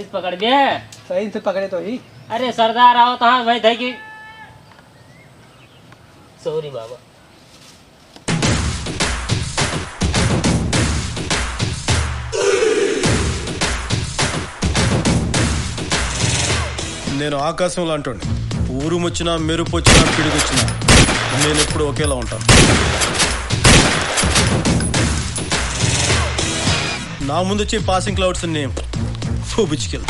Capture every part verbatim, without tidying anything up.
पकड़ बे। सही से पकड़े तो ही। अरे सरदार आवत हाँ भाई, धई की। सॉरी बाबा। నేను ఆకాశం లాంటోడిని. ఊరు ముచ్చినా, మెరుపు వచ్చినా, పిడుగు వచ్చినా, నేను ఎప్పుడు ఒకేలా ఉంటాను. నా ముందు వచ్చే పాసింగ్ క్లౌడ్స్ అన్ని फूबिचकिल।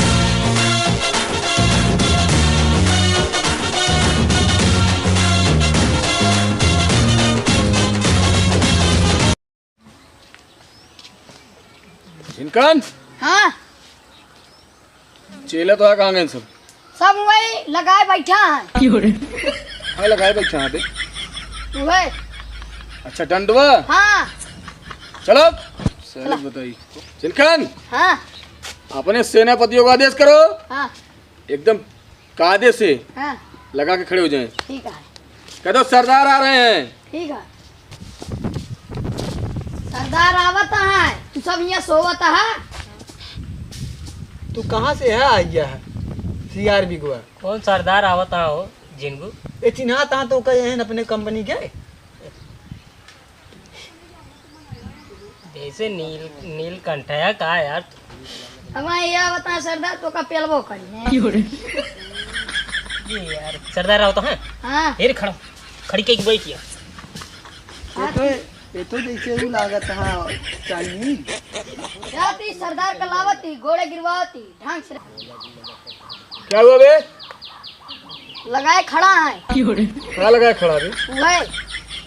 जिनकन? हाँ। चेला तो है, कहाँ गए सब? सब वही लगाए बैठा है। हाँ, लगाए बैठा है बे। वही। अच्छा, डंडवा? हाँ। चलो। चलो। बताई। जिनकन? हाँ। अपने सेनापतियों का आदेश करो। हाँ। एकदम कायदे से हाँ। लगा के खड़े हो जाएं। ठीक है। कह दो, सरदार आ रहे हैं। ठीक है। सरदार आवत है, तू सब यहाँ सोवत है। तू कहाँ से है आइया है? सीआर बिगुआ। कौन सरदार आवत है हो, जिनगू? ये चिन्हा ता तो कहे हैं अपने कंपनी के। जैसे नील, नीलकंठ है का यार? अब ये बता सरदार, तो का पेलबो करी है? ये यार, सरदार रहो तो, हाँ? हाँ। फिर खड़ा, खड़ी कई बैठ गया। ये तो, ये तो जैसे वो लागत है, चाइनीज। जाती सरदार का लावती, गोड़े गिरवावती, ढंग से। क्या हुआ बे? लगाए खड़ा है। कहाँ लगाए खड़ा बे? वह।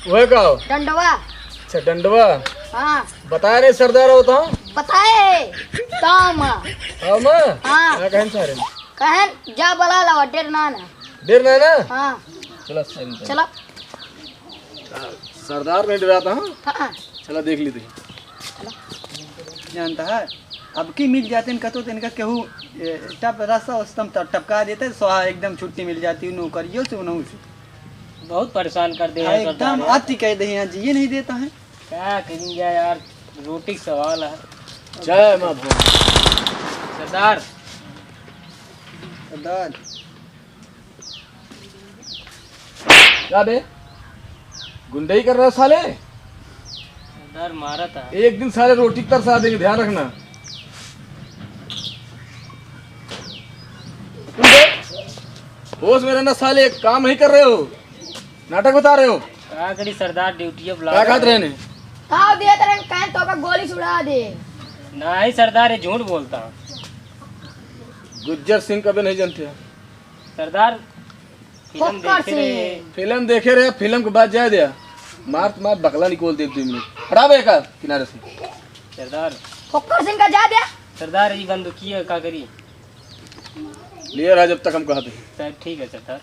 वह का हो? डंडवा। अच्छा, डंडवा। हाँ। बताए रहे सरदार हो तो? बताए। काम। काम? हाँ। क्या कहें सारे? कहें, जा बुला लावा, डर ना ना। डर ना ना? हाँ। चला, सही। चला। सरदार नहीं डराता, हाँ? हाँ। चला, देख ली थी। जानता है, अब की मिल जाते इनका तो, तो इनका केहू, ए, टप रसा उस्तम त-, टपका देते, स्वाहा एकदम छुट्टी मिल जाती नौकरियों से, उन्हों से। बहुत परेशान कर दे हाँ, हैं एकदम सरदार यार। अति कह दे हैं, जिए नहीं देता है। क्या करेंगे यार, रोटी का सवाल है। जय माँ भोले। सरदार। सरदार। क्या बे? गुंडई कर रहे हो साले? डर मारा था। एक दिन साले रोटी तरसा देंगे, ध्यान रखना। तुम बे, होश में रहना साले, काम नहीं कर रहे हो, नाटक बता रहे हो। का करी सरदार, ड्यूटी अब क्या लागत खात है। रहने? ताव देत रहन, कहन तो का गोली सुड़ा दे। नहीं सरदार, ये झूठ बोलता। गुज्जर सिंह कभी नहीं जानते हैं। सरदार, फिल्म फोक्कर देखे रहे। सिंह। फिल्म देखे रहे, फिल्म के बाद जाए दिया। मार तो मार, बकला निकोल दे दो मिनट। हटा बे एका किनारे से। सरदार। फोक्कर सिंह का जा दिया। सरदार, ये बंदूकी है, का करी? लिए रहा जब तक हम कहते हैं। सर, ठीक है सरदार।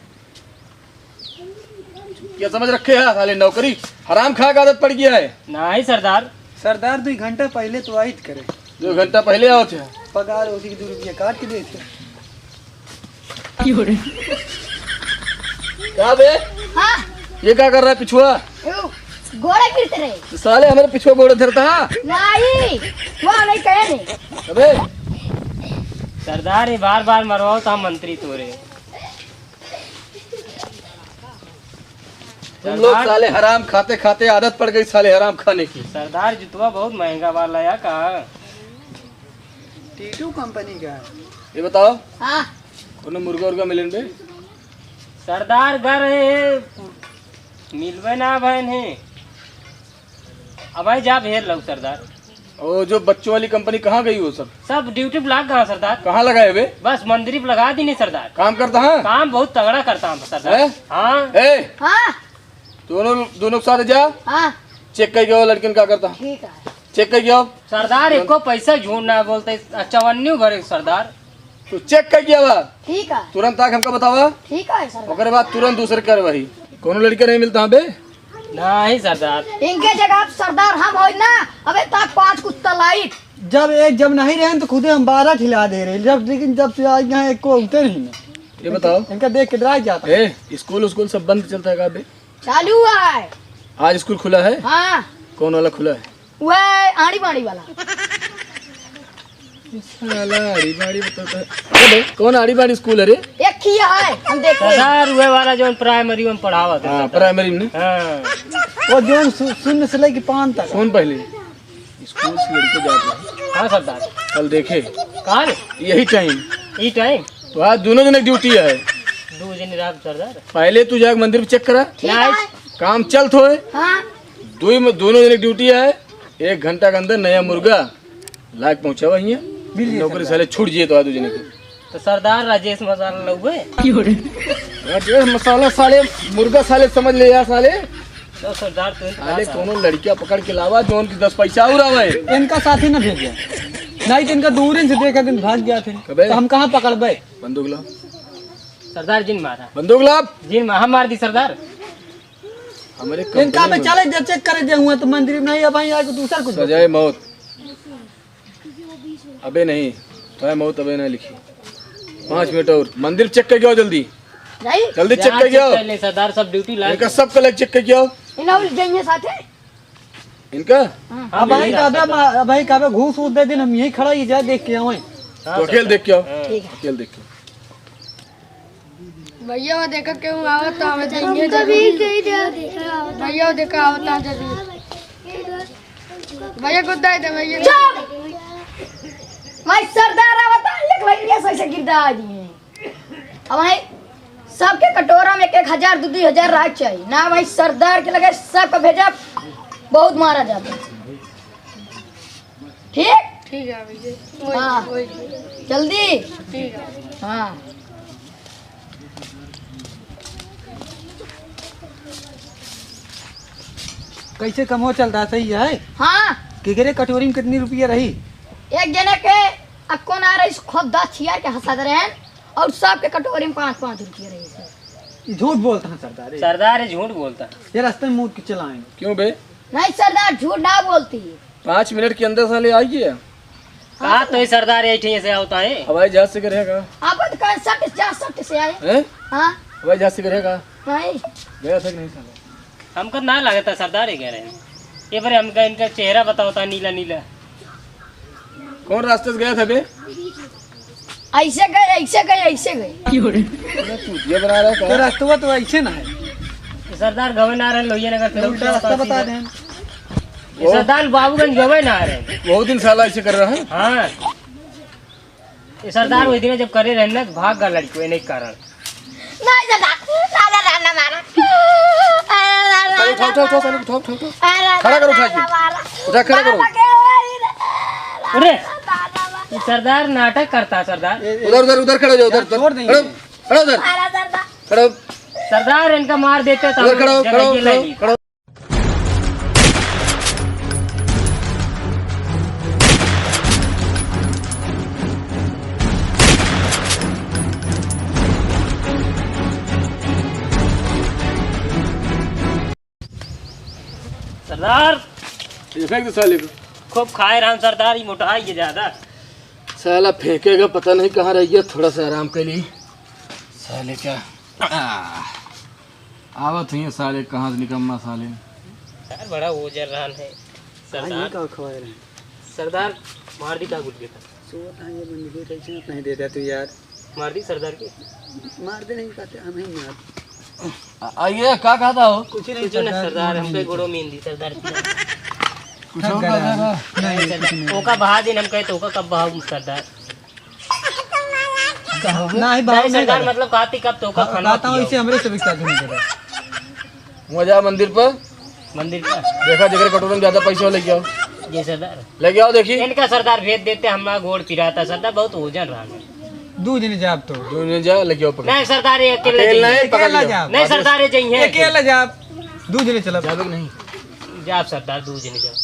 क्या समझ रखे है साले, नौकरी हराम खा के आदत पड़ गया है। नहीं सरदार। सरदार, दो घंटा पहले तो आइत करे। दो घंटा पहले आओ थे। पगार उसी की दो रुपया काट के देते। क्या बे? हाँ। ये क्या कर रहा है पिछुआ? यू, गोड़े गिरते रहे। तो साले हमारे पिछुआ गोड़े धरता है? नहीं, वो नहीं कहे नहीं। अबे। सरदार, ये बार बार मरवाओ तो हम मंत्री तोरे। तुम लोग सरदार। साले हराम खाते खाते आदत पड़ गई साले हराम खाने की। सरदार, जुतवा बहुत महंगा वाला है का? टीटू कंपनी का है। ये बताओ, हाँ। कोनो मुर्गा उर्गा मिलन बे? सरदार, घर है, मिलबे ना भैन है। अब भाई जा भेर लो सरदार। ओ, जो बच्चों वाली कंपनी कहाँ गई वो सब? सब ड्यूटी पे लाग गया सरदार। कहाँ लगा है बे? बस मंदिर पे लगा दी नहीं सरदार। काम करता है? काम बहुत तगड़ा करता है सरदार। हैं? हाँ। ए! हाँ। दोनों, दोनों के साथ जा। हाँ। चेक करके आओ लड़कन का करता। ठीक है। चेक करके आओ। सरदार, एको पैसा झूठ ना बोलते, चवन्नी भरे सरदार। तू चेक करके आवा। ठीक है। तुरंत आके हमका बतावा। ठीक है सरदार। ओकरे बाद तुरंत दूसरे कार्रवाई। कोनो लड़का नहीं मिलता बे? नहीं सरदार। इनके जगह सरदार हम होई ना, अबे ताक पाँच कुत्ता लाइट। जब एक, जब नहीं रहे तो खुदे हम बारह ठिला दे रहे, जब, लेकिन जब से आज यहाँ एक को उतर ही नहीं। ये बताओ। इनका देख के डरा जाता। ए, स्कूल, स्कूल सब बंद चलता है का बे? चालू हुआ है। आज स्कूल खुला है? हाँ। कौन वाला खुला है? वो है आड़ी बाड़ी वाला। साला आड़ी बाड़ी बताता है। अबे, कौन आड़ी बाड़ी स्कूल है रे? एक ही है, हम देखे। सरदार, उहे वाला जौन प्राइमरी में पढ़ावत है हाँ, सरदार। प्राइमरी में। हाँ। वो जौन शू-, शून्य से लेके पाँच तक। सुन पहले, स्कूल से लड़के जात रहे। हाँ सरदार। कल देखे। काल? यही टाइम। ई टाइम? तो आज दोनों जने ड्यूटी है। दो जने रात सरदार। पहले तू जाके मंदिर पे चेक करा। ठीक है। काम चलत होए। हाँ। दो में, दोनों जने ड्यूटी है। एक घंटा के अंदर नया मुर्गा लाग पहुँचावा हियाँ। मिल जाई नौकरी सरदार। साले छूट जाई तो आ दो जने के। तो सरदार राजेश मसाला लउबे। राजेश मसाला साले, मुर्गा साले समझ ले यार साले। तो सरदार तू साले कौनो लड़किया पकड़ के लावा जो उनकी दस पैसा और आवे। इनका साथ ही ना भेजा, नहीं तो इनका दूर से देखा दिन भाग गया थे। अबे। तो हम कहाँ पकड़बे? बंदूक ला। सरदार जिन मारा। बंदूक ला। जिन मा-, हम मार दी सरदार। हमारे इनका कंपनी में में चले दे, चेक करे दे हुआ तो मंदिर में नहीं, अब आके दूसर कुछ सजाए मौत। अबे नहीं, तय मौत अबे नहीं लिखी। पाँच मिनट और, मंदिर चेक करके आओ जल्दी। नहीं? जल्दी चेक करके आओ। कर ले सरदार, सब ड्यूटी लाग इनका गए। सब कलेक्ट चेक करके आओ। इन्हें उल जाइए साथे। इनका? हाँ। अब भाई काबे, मा-, अब भाई काबे घूस वूस दे दिन, हम यही खड़ा ही जाए देख के आवे। हाँ, तो अकेल सर। देख के आओ। हाँ। ठीक है। अकेल देख के। भैया, वो देखा केहू आवत तो हमें देंगे हमका भी जरूर। कही दे। भैया, वो देखा आवत तो जरूर। भैया, गुद्दा ही दे, भैया। चुप! भाई, सरदार आवत तो एक भैया से ऐसे गिरदा आ दिए। अब भाई, सबके कटोरा में एक एक हजार, दो दो हजार रहा चाहिए ना भाई। सरदार के लगे सबको भेजा, बहुत मारा जाता है। ठीक? ठीक है भैया। हाँ। वही, वही। जल्दी। ठीक है। हाँ। कैसे कमो चलता है, सही है? हाँ। केकरे कटोरी में कितनी रुपया रही? एक जने के अक्को ना रही, खुद दस छियार के हंसा दे रहे हैं और सबके कटोरी में पाँच पाँच रुपया रही सर। ये झूठ बोलता है सरदार, ये। सरदार, ये झूठ बोलता है। ये रास्ते में मुड़ के चलाएंगे। क्यों बे? नहीं सरदार, झूठ ना बोलती। पाँच मिनट के अंदर साले आई गया। हाँ, तो ये सरदार यही ठे से होता है। हवाई जहाज से करे का? आप तो कहाँ सट से, सट से आए। हैं? हाँ। हवाई जहाज से करे का? नहीं। गया था कि नहीं साला? हमका ना लगता सरदार ही कह रहे हैं। ये बारे हमका इनका चेहरा बताओ था नीला नीला। कौन रास्ते से गया था बे? ऐसे गए, ऐसे गए, ऐसे गए। अरे चूतिया बना रहा है तो क्या? रास्ता तो ऐसे ना है। सरदार गवे ना रहे, लोहिया नगर से उल्टा रास्ता बता दें। ये सरदार बाबूगंज गवे ना रहे। बहुत दिन साला ऐसे कर रहा है। हाँ। ये सरदार वही दिन जब करे रहे ना, तो भाग गा लड़की, नहीं कारण। नहीं दादा, दादा, दादा मारा। अरे दादा, उठा, उठा, उठा, उठा, उठा, उठा। अरे खड़ा करो, उठा के। दादा मारा। उठा, खड़ा करो। बाबा के मारी दादा। अरे, दादा मारा। ये सरदार नाटक करता है, सरदार। उधर, उधर, उधर खड़े हो जाओ, उधर, उधर। छोड़ देंगे। खड़ो, खड़ो उधर। अरे दादा। खड़ो। सरदार इनका मार देते तो उधर हम खड़ो, जगह खड़ो, ये खड़ो, लगी। खड़ो। सरदार। ये फेंक दे साले को। खूब खाए रहन सरदार, ये मोटा है ये ज्यादा। साला फेंकेगा, पता नहीं कहाँ रह गया, थोड़ा सा आराम कर ली। साले क्या, आ, आवत हुई है साले, कहाँ से निकम्मा साले। यार, बड़ा ओजर रहन है सरदार। का खवाए रहे? सरदार, मार दी का गुट के था? सोत है ये बंदी को, tension नहीं देता तू यार। मार दी सरदार की? मार दे नहीं कहते, हम ही मार। आ, आ, ये का कहता हो? कुछ नहीं कुछ ना सरदार, सरदार, हम पे गोड़ो मीन दी सरदार की। कुछ और कहता था? नहीं, नहीं, कुछ नहीं। ओका बहा दिन हम कहे तो ओका कब बहाऊं सरदार? नहीं, बहाऊ नहीं नहीं सरदार, कहता। मतलब कहती कब तो ओका हाँ, खाना कहता हूँ, पियाऊं। इसे हमरे से भी साथ नहीं करता। वहाँ जा मंदिर पर। मंदिर पर। देखा, जेकरे कटोरे में ज्यादा पैसा हो, लेके आओ। जी सरदार। लेके आओ, देखी। इनका सरदार भेज देते, हमारा गोड़ पिराता सरदार, बहुत ओजन रहा। दू जने जाब तो। दू जने जा, लेके आओ, पकड़। नहीं सरदार, ये अकेले अकेला जाइए। नहीं, पकड़ अकेला लो। जाब। नहीं सरदार, ये जाइए। अकेला जाब। दू जने चलब। जाबे कि नहीं? जाब सरदार, दू जने जाब।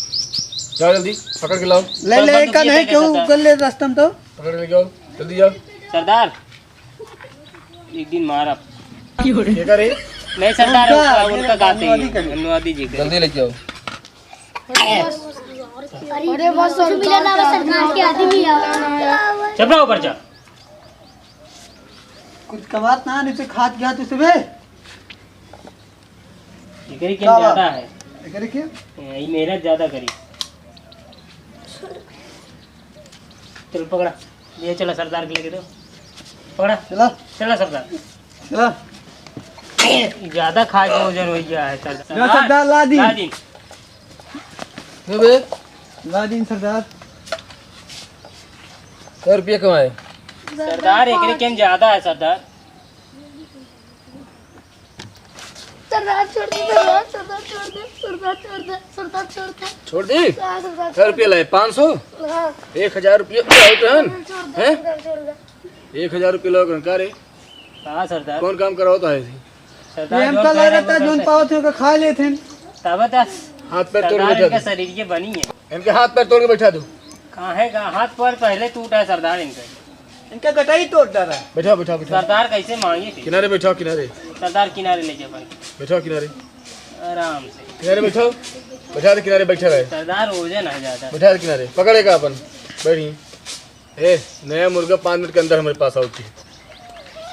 जाओ जल्दी, पकड़ के लाओ। ले, ले, बंदूक का ये नहीं, देखे क्यों सरदार। कर ले रास्ता में तो? पकड़ के लेके आओ, जल्दी जाओ। सरदार, एक दिन मारब। के करे? नहीं सरदार, उनका, उनका, उनका उनका गाते अनुवादी हैं, करे। अनुवादी जी के। जल्दी लेके आओ। अरे बस, मिला ना बस, सरकार के आदमी आ। चपड़ा ऊपर जा। कुछ कबात ना, नहीं तो खात गया तू सुबह। एकरे के का ज्यादा बात? है। एकरे के? ये मेहनत ज्यादा करी। चल पकड़ा, ये चला सरदार के लेके दो, पकड़ा। चला। चला सरदार। चला। ज्यादा खा के वजन हो गया है सरदार। ला सरदार, ला दी। ला दी। ला दी सरदार। सौ रुपया कमाए। सरदार, एकरे केम ज्यादा है सरदार। सरदार छोड़ दे, सरदार, सरदार छोड़ दे, सरदार छोड़ दे, सरदार छोड़ दे। छोड़ दी? हाँ, सरदार कै रुपया लाए? पाँच सौ? हाँ। एक हजार रुपया लाए रहन? छोड़ दे, हैं? सरदार छोड़ दे। एक हजार रुपया लाए रहन, का रे? हाँ, सरदार। कौन काम करावत है? सरदार, ये हमका लग रहा था, जोन पावत है, ओका खा लेत हैं। तब तो हाथ पैर तोड़ के सरदार बैठा इनका दो। शरीर के बनी है। इनके हाथ पैर तोड़ के बैठा दो। काहे का हाथ पैर पहले टूटा है सरदार इनका। इनका गटाई तोड़ डाला। बैठा, बैठा, बैठा। सरदार कैसे मांगी थी? किनारे बैठाओ, किनारे। सरदार किनारे ले जा भाई। बैठाओ किनारे। आराम से। किनारे बैठाओ। बैठा दे किनारे, बैठा रहे। सरदार वजन आ जाता है। बैठा दे किनारे। पकड़ेगा अपन। बैठी। ए, नया मुर्गा पाँच मिनट के अंदर हमारे पास आउट है।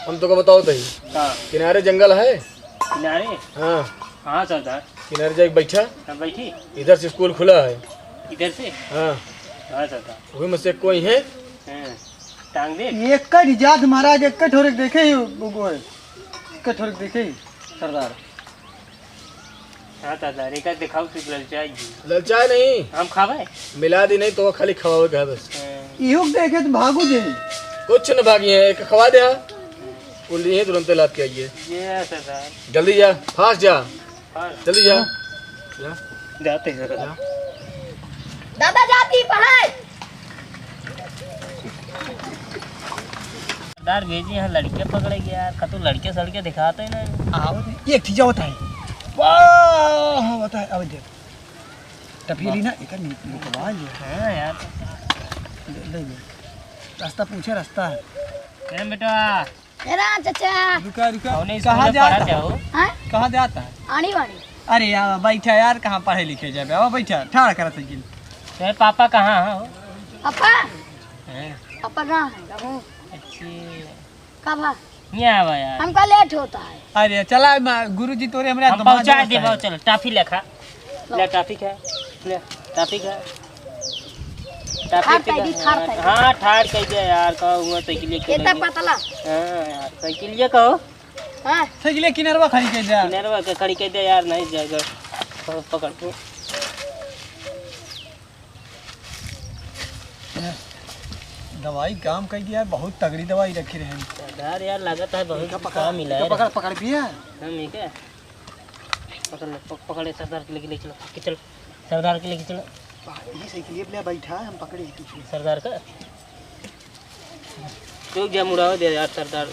हम तो को बताओ तही। का? किनारे जंगल है। किनारे? हाँ। हाँ सरदार। किनारे जाके बैठा। हाँ, बैठी। इधर से स्कूल खुला है। इधर से? हाँ। हाँ सरदार। वही में से कोई है। हाँ। टांग दे। एक का रिजात महाराज, एक का ठोरे देखे ही वो, वो है। एक का ठोरे देखे ही सरदार। हाँ दादा, एका देखाओ कि ललचाई जी। ललचाए नहीं। हम खावे? मिला दी नहीं तो वो खाली खवावे के है बस। हाँ। इहो के देखे तो भागू जे। कुछ न भागी है, एक खवा दे। हाँ। कुल लिए तुरंत लाद के आइए। ये है सरदार। जल्दी जा, फास्ट जा। हाँ। जल्दी जा। जा। जाते हैं सरदार। जा। दादा जाती पढ़ाई। सरदार भेजी हैं लड़के पकड़े के यार, कतौ लड़के सड़के दिखाते नहीं। आओ, एक चीज होता है। वाह, होता है। अब देख। टपी ली ना, एक नि-, निकलवा लिया। हाँ यार। ले, ले, ले। रास्ता पूछे, रास्ता है। ए बेटा। ए राम चाचा। रुका, रुका। कौन स्कूल कहाँ में जाता पढ़त है? हो? हाँ? कहाँ जाता है? आनी वानी। अरे यार, बैठा यार, कहाँ पढ़े लिखे जाबे? अब बैठा, ठाड़ करा साइकिल। तेरे पापा कहाँ हैं हो? पापा? हैं? पापा कहाँ हैं? अच्छे। का भा? यहाँ आवा यार। हमका लेट होता है। अरे चला, म-, गुरुजी तोरे हमरे हम पहुँचा दे, चलो, टाफी ले खा। ले, टाफी खा। ले, टाफी खा। टाफी ठाड़ पी कर दी, ठाड़ कर दी। हाँ, ठाड़ कर दे यार, का हुआ, साइकिलिया के इतना लगे। पतला। हाँ यार, साइकिलिया का हो? हाँ। साइकिलिया किनारवा खड़ी कर दे। किनारवा के खड़ी कर दे यार, नहीं जाएगा। प-, पकड़ तू। दवाई काम कर दिया, बहुत तगड़ी दवाई रखी रहे। सरदार यार, लागत है बहुत इनका पकड़, काम मिला इनका है। पकड़, पकड़ पिया। हम ये क्या? पकड़ ले, पक-, पकड़ ले, सरदार के लेके, लेके चलो, के चलो, सरदार के लेके चलो। ये साइकिल पे ले बैठा है, हम पकड़े हैं पीछे। सरदार का? तू जा मुड़ावा दे यार, सरदार।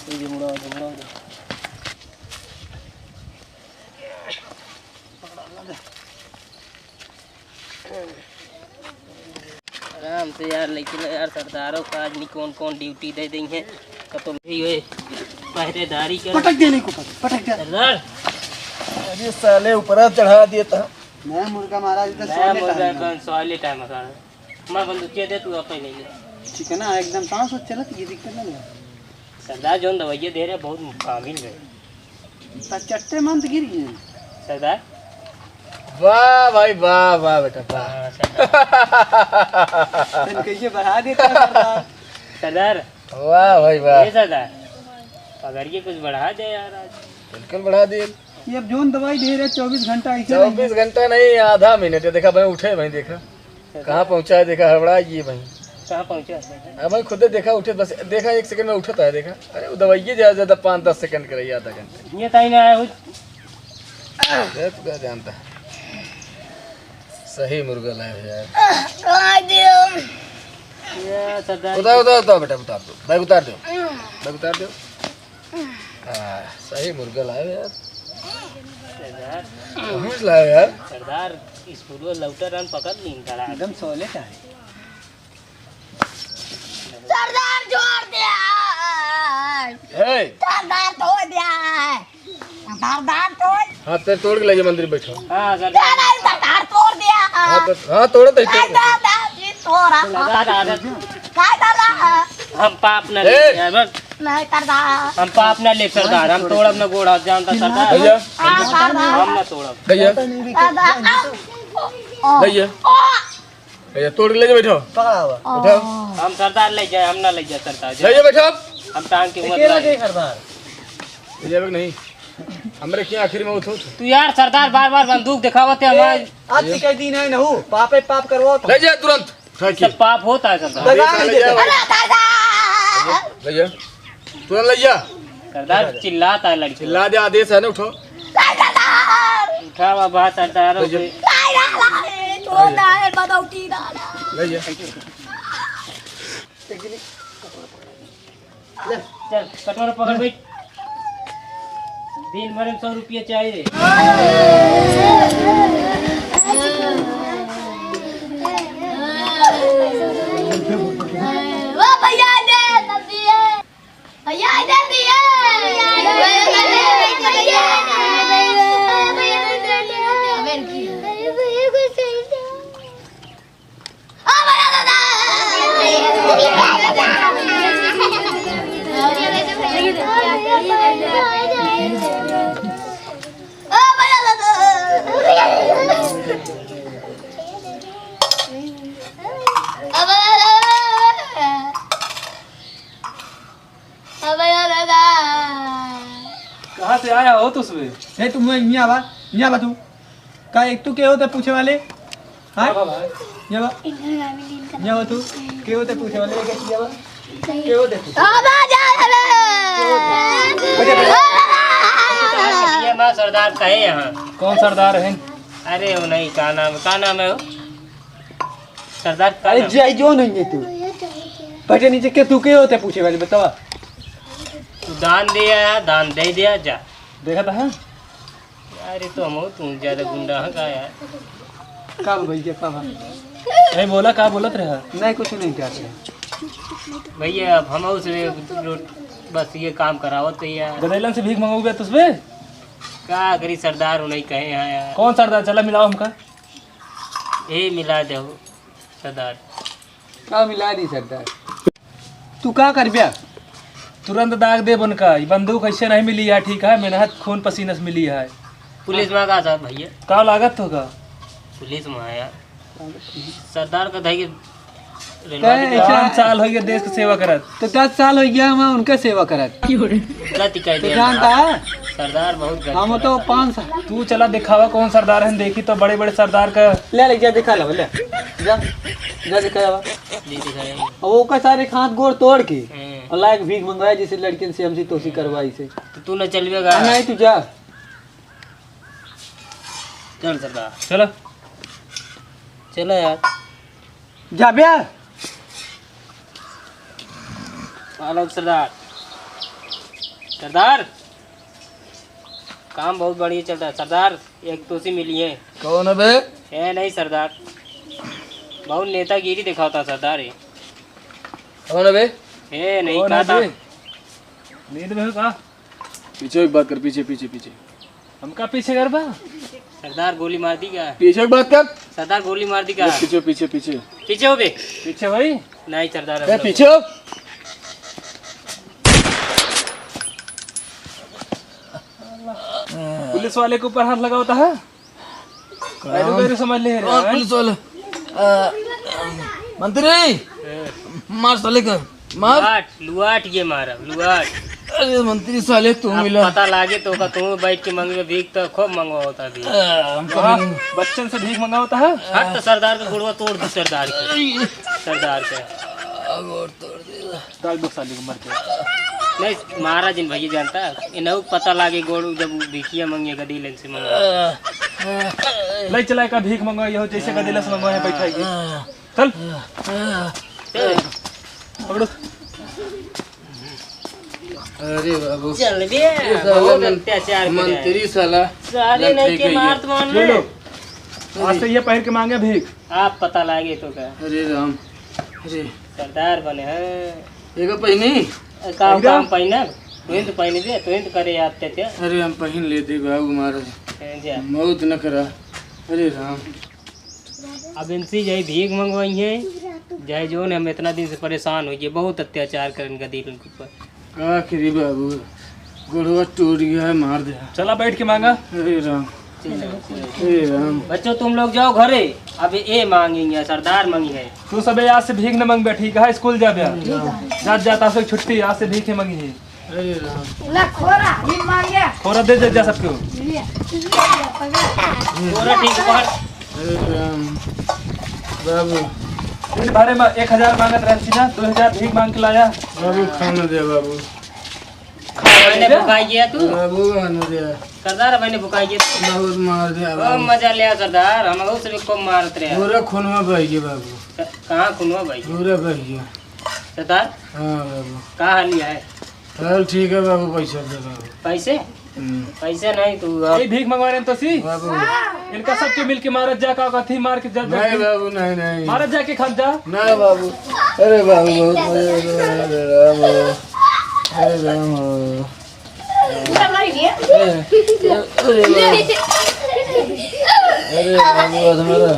तू जा मुड़ावा दे, मुड़ावा दे। आराम से यार, लेकिन यार, सरदारों का आज नहीं कौन कौन ड्यूटी दे देंगे, कतौ भी हुए पहरेदारी कर। पटक दे नहीं को, पटक, पटक दे। सरदार। अरे साले, ऊपर चढ़ा दिया था। नया मुर्गा महाराज, इधर नया सोले मुर्गा टाइम है। कौन सोले टाइम है, साला? मैं बंदूकिया दे, तू अपने ले ले। ठीक है ना, एकदम सांस चलत, ये दिक्कत नहीं है। सरदार, जोन दवाइया दे रहे, बहुत कामिल रहे। त चट्टे मन तो गिर गए। सरदार। वाह भाई, वाह, वाह बेटा, वाह। हाँ, सरदार। तन कहिए बढ़ा देता सरदार। सरदार। वाह भाई, वाह। ए सरदार, पगड़िए कुछ बढ़ा दे यार आज। बिल्कुल बढ़ा दिए। ये अब जोन दवाई दे रहे, चौबीस घंटा ऐसे चौबीस घंटा नहीं, आधा मिनट। ये देखा भाई, उठे भाई, देखा। कहाँ पहुँचा है, देखा, हड़बड़ा ये भाई। कहाँ पहुँचा है? अब भाई खुदे देखा, उठे बस, देखा, एक सेकंड में उठता है, देखा। अरे, वो दवाइये ज्यादा, ज्यादा पाँच दस सेकंड के रही, आधा घंटा। ये ताई ना आया, वो ये तू क्या जानता है? सही मुर्गा लाए हो यार। आ, दियो। ये सरदार उतार, उतार, उतार बेटा, उतार दो। बैग उतार दो। बैग उतार दो। हाँ, सही मुर्गा लाए हो यार। सरदार। कहाँ से लाए हो यार? सरदार, स्कूल में लौटा रहन, पकड़ लीन तड़ा। एकदम सोले का है। सरदार छोड़ दिया। हे। सरदार छोड़ दिया। सरदार छोड़। हाथ पैर तोड़ के ले जा मंदिर बैठो। हाँ, सरदार। नहीं, सरदार छोड़ दिया। हाथ पैर, हाँ, तोड़ दे, तोड़ दे। सरदार जी, छोड़ा। सरदार, आदत। का दादा? हम पाप न ए। ले, बस। नहीं, सरदार। हम पाप न ले, सरदार। हम तोड़ब न गोड़ हाथ, जानता, सरदार। भैया। हाँ, सरदार। हम न तोड़ब। भैया। दादा, आ। भैया। आ। भैया, तोड़ के ले जा, बैठो। पकड़ा हुआ। बैठो। हम सरदार ले जाए, हम ना ले जाए सरदार। ले जा, बैठो। हम टांग के ये मत केला लाए। के सरदार? ले जावे कि नहीं? हमरे क्या आखिर में उठो। तू यार सरदार बार बार बंदूक दिखावत है हमारे। आज के दिन है नहू, पापे पाप करवाओ तो। ले जा तुरंत। उठा के। सब पाप होता है सरदार। भगवान ले जा। ले जा। तुरंत ले जा। सरदार चिल्लाता है लड़की। चिल्ला दे, आदेश है ना, उठो। उठा बाबा सरदारों ले जा। के। ले जा। चल, कटोरा पकड़ बैठ। दिन भर में सौ रुपया चाहिए। ओ भैया, दे, जल्दी है। भैया, इधर भी है। भैया, इधर भी है। भैया, इधर भी है। ओ भैया दादा। ओ भैया दादा। ओ भैया दादा। अबे यार दादा। कहाँ से आया हो तू सुबह? ए, तू मुझे यहाँ बा, यहाँ बा तू। का एक तू के होते पूछे वाले? हाँ? का बा भाई? यहाँ बा। यहाँ बा तू। के होते पूछे वाले? के होते पूछे? अबे जा रे। ये माँ सरदार कहे यहाँ। कौन सरदार है? अरे वो नहीं, का नाम, का नाम है वो? सरदार का अरे नाम? जाई जो नहीं है तू। पहले नीचे के तू के होते पूछे वाले बतावा। तू दान दे आया, दान दे दिया, जा। देखा था, हाँ? यार, ये तो हम हो, तू ज्यादा गुंडा है का यार? का बा भैया, का बा? नहीं बोला, का बोलत रहा? नहीं, कुछ नहीं कहते। भैया, अब हम से रोट-, बस ये काम करावत है यार। गदेलन से भीख मंगोगे तुझसे? का करी सरदार, वो नहीं कहे यहाँ यार। कौन सरदार? चला मिलाओ हमका। ए, मिला दे हो, सरदार। का मिला दी सरदार? तू का करब्या? तुरंत दाग देब उनका। ई बंदूक ऐसे नहीं मिली है, ठीक है? मेहनत खून पसीना से मिली है। पुलिस में का साथ भैया? का लागत होगा? पुलिस में आया। सरदार का धाई के रेलवा कहे के ऐसा पाँच साल हो गया देश के सेवा करत। तो दस साल हो गया हम उनके सेवा करत। गलती कह तो दिया जानता ना। है? सरदार बहुत गलती हम तो करता। पाँच साल। तू चला दिखावा कौन सरदार है, देखी तो बड़े बड़े सरदार का। ले, ले, जा दिखा ला, ले। जा, जा दिखा ला। जी दिखाया। और वो का सारे हाथ गोड़ तोड़ के हम्म। और लायक भीख मंगवाए, जैसे लड़कियन से हमसे तोसी करवाई से। तो तू न चलवेगा? हाँ, नहीं, तू जा। चल सरदार। चलो। चलो यार। जाब्या। पालो सरदार। सरदार, काम बहुत बढ़िया चल रहा है। सरदार, एक तोसी मिली है। कौन है बे? ए नहीं सरदार, बहुत नेतागिरी दिखाता सरदार ये। कौन है बे? ए नहीं कौन है कहता। बे? नींद में हो का? पीछे एक बात कर, पीछे, पीछे, पीछे। हमका पीछे कर बा? सरदार गोली मार दी का? पीछे एक बात कर। सरदार गोली मार दी का? पीछे, पीछे, पीछे। पीछे हो बे। पीछे भाई। नहीं सरदार, हम ए, लोग पीछे हो। पुलिस वाले के ऊपर हाथ लगावता है। कौन? ऐसे मेरे समझ ले रहे कौन हैं? पुलिस वाले? आ, मंत्री, ए। मार साले का, मार। लुआट, लुआट ये मारा, लुआट। अरे मंत्री साले तू अब मिला। पता लागे तो का, तू बैठ के मंगवे भीख तो खूब मंगवा होता भी। आ, हम तो हाँ, नहीं। बच्चन से भीख मंगावता है। हट तो सरदार का गुड़वा तोड़ दी सरदार के। अरे। सरदार के। आ, गोड़ तोड़ दिया। डाल दो साले को मर के। नहीं, मारा जिन भैया जानता। इन्हें पता लागे गोड़ जब भिखिया मंगे, गदी लेन से मंगा। ले चला का भीख मंगवा, यहो जैसे गदी लेन से मंगवा है, बैठाइए। चल। ए। पकड़ो। अरे बाबू। चल बे, ये साला बहुत मन-, अत्याचार करे। मंत्री साला साले नहीं के मार तो मान ले। आज से ये पैर के मांगे भीख। आप पता लागे तो का? अरे राम, अरे। सरदार बने हैं। एगो पहिनी? ए, काम, पहिना? काम पहिना? तुहिन तो पहिन दे, तुहिन तो करे याद ते ते। अरे हम पहिन ले दे बाबू महाराज। ए, जा। मौत न करा। अरे राम। अब इनसे जाई भीख मंगवाई है, जाए जो ने हम इतना दिन से परेशान हो गए, बहुत अत्याचार करन का दिल उनके ऊपर। का करी बाबू, गोड़वा टूट गया है, मार दे। चला बैठ के मांगा। अरे राम। ए राम। बच्चों, तुम लोग जाओ घरे, अब ए मांगेंगे, सरदार मांगी है। तू सबे आज से भीख न मांगबे, ठीक है? स्कूल जाबे। जात जात आज से छुट्टी, आज से भीख मांगी है। अरे राम। ला खोरा, ये मांगे। खोरा दे दे जा सबके। ले, ले, पकड़। खोरा ठीक है, पकड़। अरे राम। बाबू। दिन भरे में एक हजार मांगत रहती ना, दो हजार भीख मांग के लाया। बाबू, खाना दे बाबू। मैंने भुखाई गया तू। बाबू, खाना दे। सरदार, मैंने भुखाई गया तू। बहुत मार दिया ओ, बाबू। मजा लिया सरदार, हम उस भी को मारत रहे। पूरा खूनवा बह गया बाबू। क-, कहाँ खूनवा बह गया? पूरा बह गया। सरदार? हाँ बाबू। कहाँ लिया है? चल ठीक है बाबू, पैसा दे बाबू। पैसे? हम्म। पैसे नहीं तू अब ए, भीख मंगवा रहे हैं तो सी? बाबू। इनका सबके मिल के मारत जा, का कथी मार के जा, जा नहीं के। बाबू, नहीं, नहीं। मारत जा के खा जा। नहीं बाबू। अरे बाबू, बहुत मजा आ रहा है, अरे राम हो। अरे राम हो। ए, ए, अरे बाबू। अरे बाबू, आज हमारा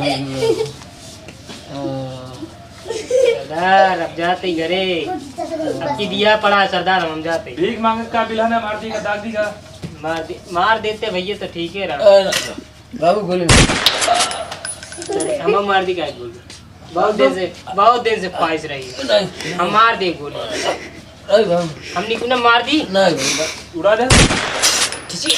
सरदार, अब जाते ही घरे। अब की दिया पड़ा है सरदार, हम जाते ही। भीख मांगत का बिल्हा ना मार दी का, दाग दी का। मार दे, मार देते भैया तो ठीक है रहा। अरे, बाबू गोली मार। हम मार दी का गोली? बहुत दिन से, बहुत दिन से ख्वाहिश रही। नहीं। हम मार दे गोली। अरे बाबू। हमनी को ना मार दी। नहीं बाबू। उड़ा दे। खींचिए।